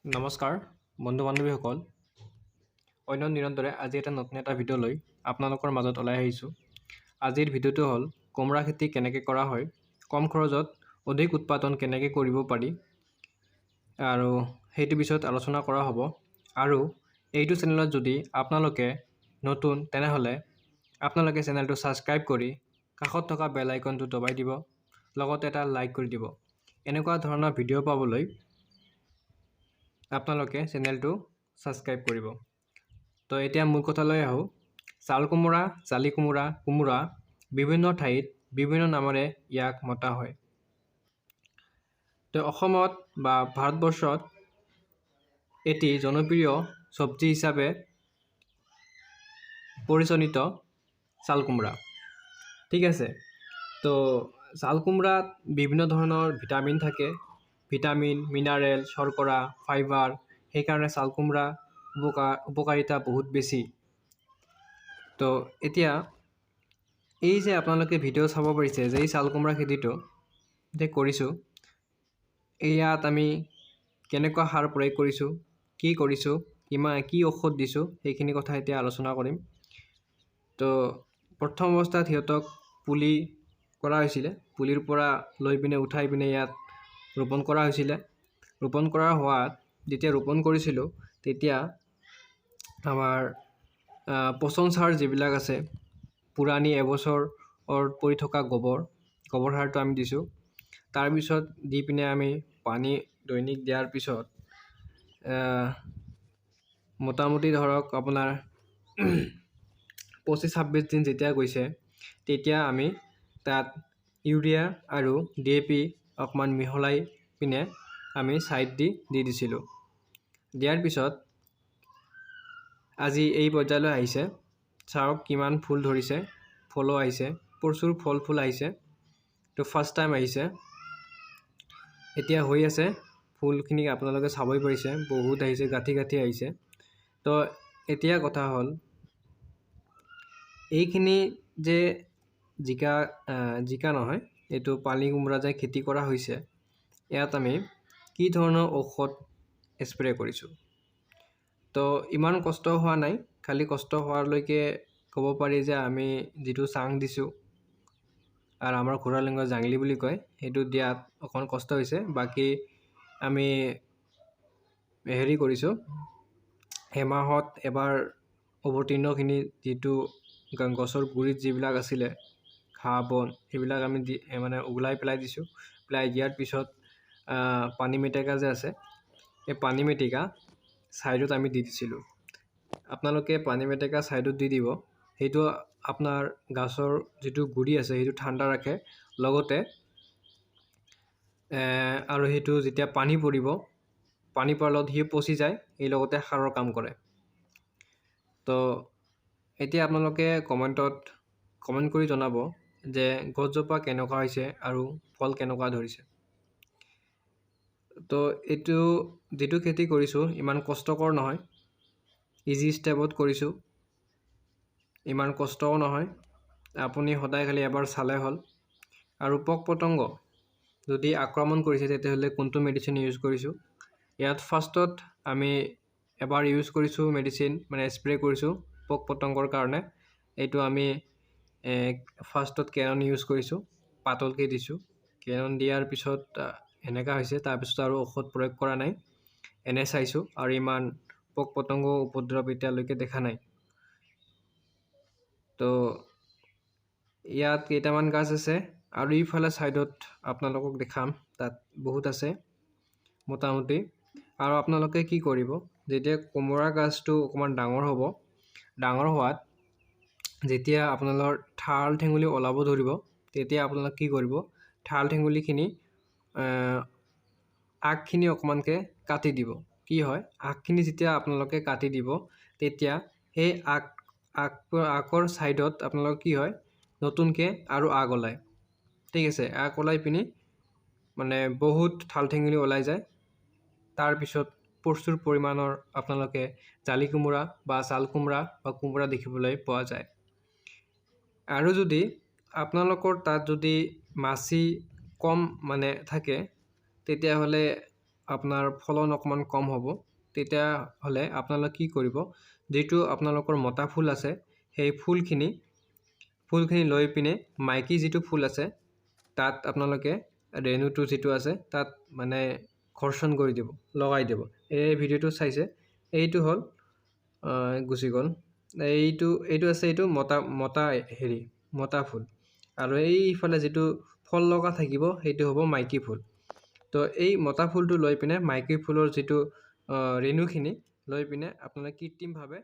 নমস্কাৰ বন্ধু বান্ধৱীসকল, অন্য দিনৰ দৰে আজি এটা নতুন এটা ভিডিঅ' লৈ আপোনালোকৰ মাজত ওলাই আহিছোঁ। আজিৰ ভিডিঅ'টো হ'ল কোমোৰা খেতি কেনেকৈ কৰা হয়, কম খৰচত অধিক উৎপাদন কেনেকৈ কৰিব পাৰি আৰু সেইটো বিষয়ত আলোচনা কৰা হ'ব। আৰু এইটো চেনেলত যদি আপোনালোকে নতুন, তেনেহ'লে আপোনালোকে চেনেলটো ছাবস্ক্ৰাইব কৰি কাষত থকা বেল আইকনটো দবাই দিব, লগতে এটা লাইক কৰি দিব। এনেকুৱা ধৰণৰ ভিডিঅ' পাবলৈ আপোনালোকে চেনেলটো ছাবস্ক্ৰাইব কৰিব। তো এতিয়া মূল কথালৈ আহোঁ। চাল কোমোৰা, জালি কোমোৰা, কোমোৰা বিভিন্ন ঠাইত বিভিন্ন নামেৰে ইয়াক মতা হয়। তো অসমত বা ভাৰতবৰ্ষত এটি জনপ্ৰিয় চব্জি হিচাপে পৰিগণিত চাল কোমোৰা। ঠিক আছে। তো চাল কোমোৰাত বিভিন্ন ধৰণৰ ভিটামিন থাকে, ভিটামিন, মিনাৰেল, শৰ্কৰা, ফাইবাৰ। সেইকাৰণে চাল কোমোৰা উপকাৰিতা বহুত বেছি। তো এতিয়া এই যে আপোনালোকে ভিডিঅ' চাব পাৰিছে যে এই চাল কোমোৰা খেতিটো যে কৰিছোঁ, ইয়াত আমি কেনেকুৱা সাৰ প্ৰয়োগ কৰিছোঁ, কি কৰিছোঁ, কিমান কি ঔষধ দিছোঁ, সেইখিনি কথা এতিয়া আলোচনা কৰিম। তো প্ৰথম অৱস্থাত সিহঁতক পুলি কৰা হৈছিলে। পুলিৰ পৰা লৈ পিনে উঠাই পিনে ইয়াত ৰোপণ কৰা হৈছিলে। ৰোপণ কৰা হোৱাত, যেতিয়া ৰোপণ কৰিছিলোঁ, তেতিয়া আমাৰ পচন সাৰ যিবিলাক আছে, পুৰণি এবছৰৰ পৰি থকা গোবৰ, গোবৰ সাৰটো আমি দিছোঁ। তাৰপিছত দি পিনে আমি পানী দৈনিক দিয়াৰ পিছত মোটামুটি ধৰক আপোনাৰ 25-26 দিন যেতিয়া গৈছে, তেতিয়া আমি তাত ইউৰিয়া আৰু ডিএপি অকণমান মিহলাই পিনে আমি ছাইড দি দি দিছিলোঁ। দিয়াৰ পিছত আজি এই পৰ্যায়লৈ আহিছে। চাওক কিমান ফুল ধৰিছে, ফলো আহিছে, প্ৰচুৰ ফল ফুল আহিছে। তো ফাৰ্ষ্ট টাইম আহিছে, এতিয়া হৈ আছে। ফুলখিনি আপোনালোকে চাবই পাৰিছে, বহুত আহিছে, গাঁঠি গাঁঠি আহিছে। তো এতিয়া কথা হ'ল এইখিনি যে জিকা, জিকা নহয়, এইটো পানী কোমোৰা যে খেতি কৰা হৈছে, ইয়াত আমি কি ধৰণৰ ঔষধ স্প্ৰে কৰিছোঁ। তো ইমান কষ্ট হোৱা নাই, খালি কষ্ট হোৱালৈকে ক'ব পাৰি যে আমি যিটো চাং দিছোঁ আৰু আমাৰ ঘৰুৱা লিংগত জাংলি বুলি কয়, সেইটো দিয়াত অকণ কষ্ট হৈছে। বাকী আমি হেৰি কৰিছোঁ, এমাহত এবাৰ অৱতীৰ্ণখিনি, যিটো গছৰ গুৰিত যিবিলাক আছিলে ঘাঁহ বন, সেইবিলাক আমি দি মানে ওলাই পেলাই দিছোঁ। পেলাই দিয়াৰ পিছত পানী মেটেকা যে আছে, এই পানী মেটেকা ছাইডত আমি দি দিছিলোঁ। আপোনালোকে পানী মেটেকা ছাইডত দি দিব। সেইটো আপোনাৰ গাছৰ যিটো গুৰি আছে, সেইটো ঠাণ্ডা ৰাখে লগতে আৰু সেইটো যেতিয়া পানী পৰিব, পানী পৰাৰ লগত সি পচি যায়, এই লগতে সাৰৰ কাম কৰে। তো এতিয়া আপোনালোকে কমেণ্টত কমেণ্ট কৰি জনাব যে গছজোপা কেনেকুৱা হৈছে আৰু ফল কেনেকুৱা ধৰিছে। তো এইটো যিটো খেতি কৰিছোঁ, ইমান কষ্টকৰ নহয়, ইজি ষ্টেপত কৰিছোঁ, ইমান কষ্টও নহয়। আপুনি সদায় খালি এবাৰ চালে হ'ল। আৰু পোক পতংগ যদি আক্ৰমণ কৰিছে, তেতিয়াহ'লে কোনটো মেডিচিন ইউজ কৰিছোঁ। ইয়াত ফাৰ্ষ্টত আমি এবাৰ ইউজ কৰিছোঁ মেডিচিন, মানে স্প্ৰে কৰিছোঁ পোক পতংগৰ কাৰণে। এইটো আমি ফাৰ্ষ্টত কেনন ইউজ কৰিছোঁ, পাতলকৈ দিছোঁ। কেনন দিয়াৰ পিছত এনেকুৱা হৈছে। তাৰপিছত আৰু ঔষধ প্ৰয়োগ কৰা নাই, এনে চাইছোঁ আৰু ইমান পোক পতংগ উপদ্ৰৱ এতিয়ালৈকে দেখা নাই। তো ইয়াত কেইটামান গাছ আছে আৰু ইফালে ছাইডত আপোনালোকক দেখাম, তাত বহুত আছে মোটামুটি। আৰু আপোনালোকে কি কৰিব, যেতিয়া কোমোৰা গাছটো অকণমান ডাঙৰ হ'ব, ডাঙৰ হোৱাত যেতিয়া আপোনালোকৰ ঠাল ঠেঙুলি ওলাব ধৰিব, তেতিয়া আপোনালোকে কি কৰিব, ঠাল ঠেঙুলিখিনি আগখিনি অকণমানকৈ কাটি দিব। কি হয়, আগখিনি যেতিয়া আপোনালোকে কাটি দিব, তেতিয়া সেই আগ আগ আগৰ ছাইডত আপোনালোকৰ কি হয়, নতুনকৈ আৰু আগ ওলায়। ঠিক আছে। আগ ওলাই পিনি মানে বহুত ঠাল ঠেঙুলি ওলাই যায়। তাৰপিছত প্ৰচুৰ পৰিমাণৰ আপোনালোকে জালি কোমোৰা বা চাল কোমোৰা বা কোমোৰা দেখিবলৈ পোৱা যায়। আৰু যদি আপোনালোকৰ তাত যদি মাছি কম মানে থাকে, তেতিয়াহ'লে আপোনাৰ ফলন অকণমান কম হ'ব, তেতিয়াহ'লে আপোনালোকে কি কৰিব, যিটো আপোনালোকৰ মতা ফুল আছে সেই ফুলখিনি লৈ পিনে মাইকী যিটো ফুল আছে তাত আপোনালোকে ৰেণুটো যিটো আছে তাত মানে ঘৰ্ষণ কৰি দিব, লগাই দিব। এই ভিডিঅ'টো চাইছে, এইটো হ'ল গুচি গ'ল, এইটো আছে, এইটো মতা মতা হেৰি মতা ফুল, আৰু এইফালে যিটো ফল লগা থাকিব সেইটো হ'ব মাইকী ফুল। তো এই মতা ফুলটো লৈ পিনে মাইকী ফুলৰ যিটো ৰেণুখিনি লৈ পিনে আপোনালোকে কৃত্ৰিমভাৱে